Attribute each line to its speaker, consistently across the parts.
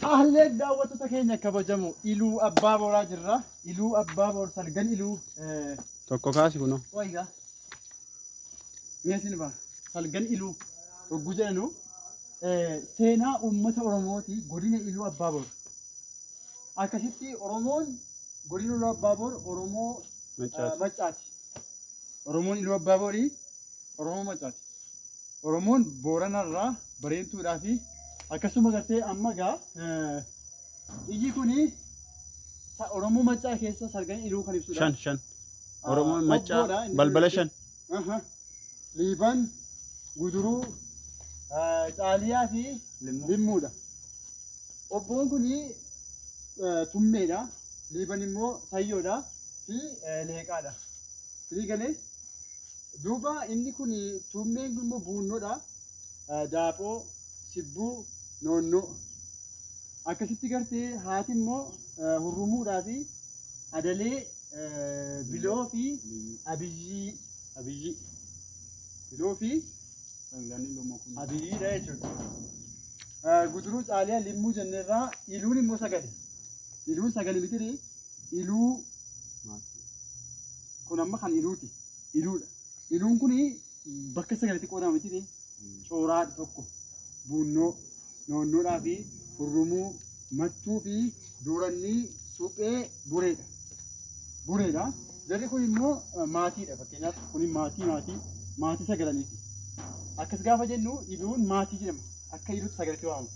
Speaker 1: Ahleen daawwattoota keenya kabajamoo Iluu Abbaa Booraa jirra. Iluu Abbaa Boor salgan Iluu
Speaker 2: Tokko kaasi kunoo.
Speaker 1: Waygaa. Mee isin ba'a. Salgan Iluu hogguu jedhanu seenaa uummata Oromooti godina Iluu Abbaa Boor. Akkasitti Oromoon godina Iluu Abbaa Boor Oromoo
Speaker 2: Maccaati.
Speaker 1: Maccaati. Oromoon Iluu Abbaa Boorii Oromoo Maccaati. Oromoon Booranarraa Bareentuudhaa fi akkasuma gartee amma gaa iyyi kuni Oromoo Maccaa keessa salgan Iluu kan ibsudha.
Speaker 2: Shan shan. Oromoon Maccaa
Speaker 1: Obboodha inni
Speaker 2: balbala
Speaker 1: kun.
Speaker 2: shan.
Speaker 1: Aha. Liiban, Guduruu, Caaliyaa fi Limmuudha. Obboon kuni Tummeedha. Liiban immoo Sayyoodha fi Leeqaadha. Firii galee duuba inni kun Tummeen kun immoo Buunnoodha. Daaphoo, Sibbuu, Noonnoo. Akkasitti gartee haati immoo Hurrumuudhaa fi Adalee, Biloo fi Abiyyii. Abiyyii. Biloo fi Abiyyiidha jechuudha. Guduruu Caaliyaa Limmuu jenneerraa Iluun immoo sagali. Iluun sagali mitirii Iluu kun amma kan Iluuti. Iluudha. Iluun kun bakka sagalitti qoodama mitirii Cooraa tokko, Buunnoo, Noonnoodhaa fi Hurrumuu, Mattuu fi Duurannii, Suphee, Bureedha. Bureedha. Jarri kun immoo maatiidha. Fakkeenyaaf kun maatii maatii maatii sagalaniiti. Akkas gaafa jennu Iluun maatii jedhama. Akka Iluutti sagalitti waamamu.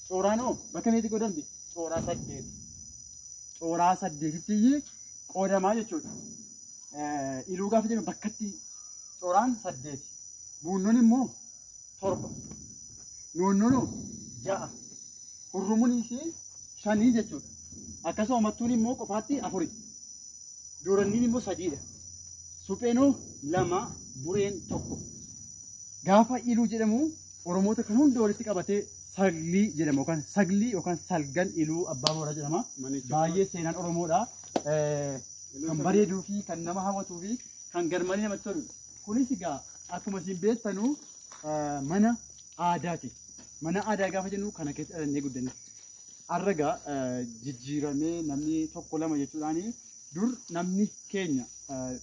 Speaker 1: Cooraan hoo bakka meeqatti qoodamti? Cooraa saddeet. Cooraa saddeetitti qoodamaa jechuudha. Iluu gaafa jennu bakkatti cooraan saddeeti. Buunnoon immoo torba. Noonnoon hoo ja'a. Hurrumuunis shanii jechuudha. Akkasuma Mattuun immoo qofaatti afuri. Dooranniin immoo sadiidha. Supheenoo lama, Bureen tokko. Gaafa Iluu jedhamu Oromoota kan hunda walitti qabatee saglii jedhama yookaan saglii yookaan salgan Iluu Abbaa Booraa jedhama. Baay'ee seenaan Oromoodha. Kan bareeduu fi kan nama hawwatuu fi kan garmalee namatti toludha. Kunis egaa akkuma isin beektanu mana aadaati. Mana aadaa gaafa jennu kana keessa dhalannee guddanne. Har'a egaa jijjiiramee namni tokko lama jechuudhaan dur namni keenya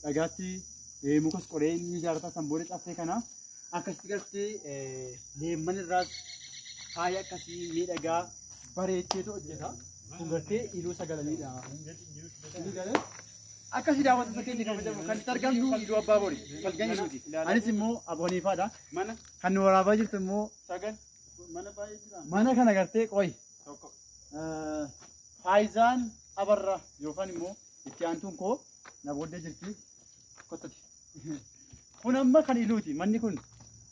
Speaker 1: dhagaatti mukas qoree inni ijaarrata san booda caffee kana akkasitti gartee leemman irraas faaya akkasii miidhagaa bareecheetu hojjeta. Kun gartee Iluu sagalaniidha. Inni galee akkasii daawwattoota keenya kabajamu kan itti argamnu Iluu Abbaa Boori. Salgan Iluuti. Anis immoo Abu Haniifaadha.
Speaker 2: Mana
Speaker 1: Kan nu waraabaa jirtu immoo
Speaker 2: sagal. Mana baay'ee jira.
Speaker 1: Mana kana gartee qoyi.
Speaker 2: Tokko.
Speaker 1: Faayizaan Abarraa yookaan immoo itti aantuun koo na booddee jirti. Kottati. Kun amma kan Iluuti. Manni kun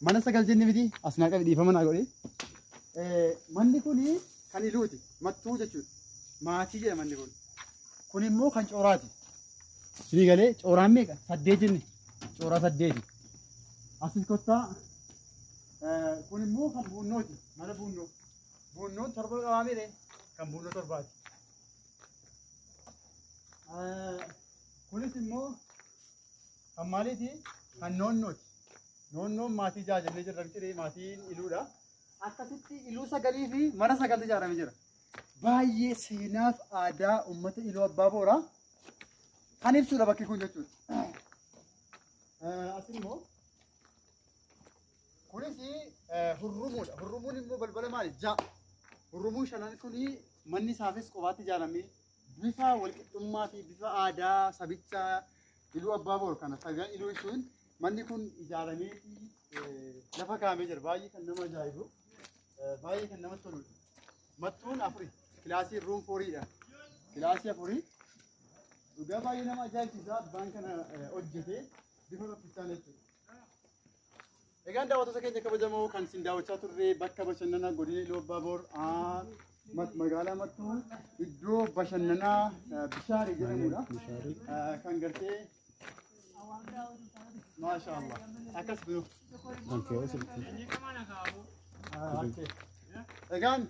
Speaker 1: mana sagal jenne miti. As naa qabi dhiifama naa godhi. Manni kun kan Iluuti. Mattuu jechuudha. Maatii jedha manni kun. Kun immoo kan Cooraati. Sinii galee Cooraan meeqa? Saddeet jenne. Cooraa saddeeti. Asis kottaa. Kun immoo kan Buunnooti. Mana Buunnoo. Buunnoon torba qabaa mire kan Buunnoo torbaati. Kunis immoo kan maaliiti? Kan Noonnooti. Noonnoon maatii ja'a jennee jirra miti maatiin Iluudha. Akkasitti Iluu sagalii fi mana sagaltu ijaaramee jira. Baay'ee seenaaf aadaa uummata Iluu Abbaa Booraa kan ibsudha bakki kun jechuudha. As immoo kunis Hurrumuudha. Hurrumuun immoo balbala maali? Ja'a. Hurrumuun shanan kun manni isaafis qofaatti ijaaramee bifa walqixxummaa fi bifa aadaa sabicha Iluu Abbaa Boor kana sagal Iluu ibsuun manni kun ijaaramee lafa kaa'amee jira. Baay'ee kan nama ajaa'ibu. Baay'ee kan namatti toludha. Mattuun afuri. Kilaasii ruum fooriidha. Kilaasii afurii. Dhugaa baay'ee nama ajaa'ibsiisa. Abbaan kana hojjete bifa tokkichaan jechuudha. Egaan daawwattoota keenya kabajamoo kan isin daawwachaa turre bakka bashannanaa godina Iluu Abbaa Boor magaalaa Mattuu iddoo bashannanaa Bishaarii jedhamudha. Kan gartee Maasha Allah. Akkas biru. Egaan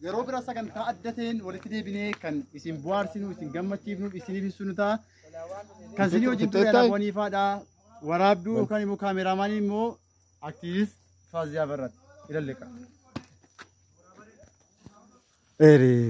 Speaker 1: yeroo bira sagantaa adda ta'een walitti deebinee kan isin bohaarsinu, isin gammachiifnu, isiniif ibsinu ta'a. Kan isinii wajjin ture Alaaboo Faadhaa waraabduu yookaan immoo kaameraamaanii immoo aktiivist Faaziyaa Barraati. Ilalleqa. Ere.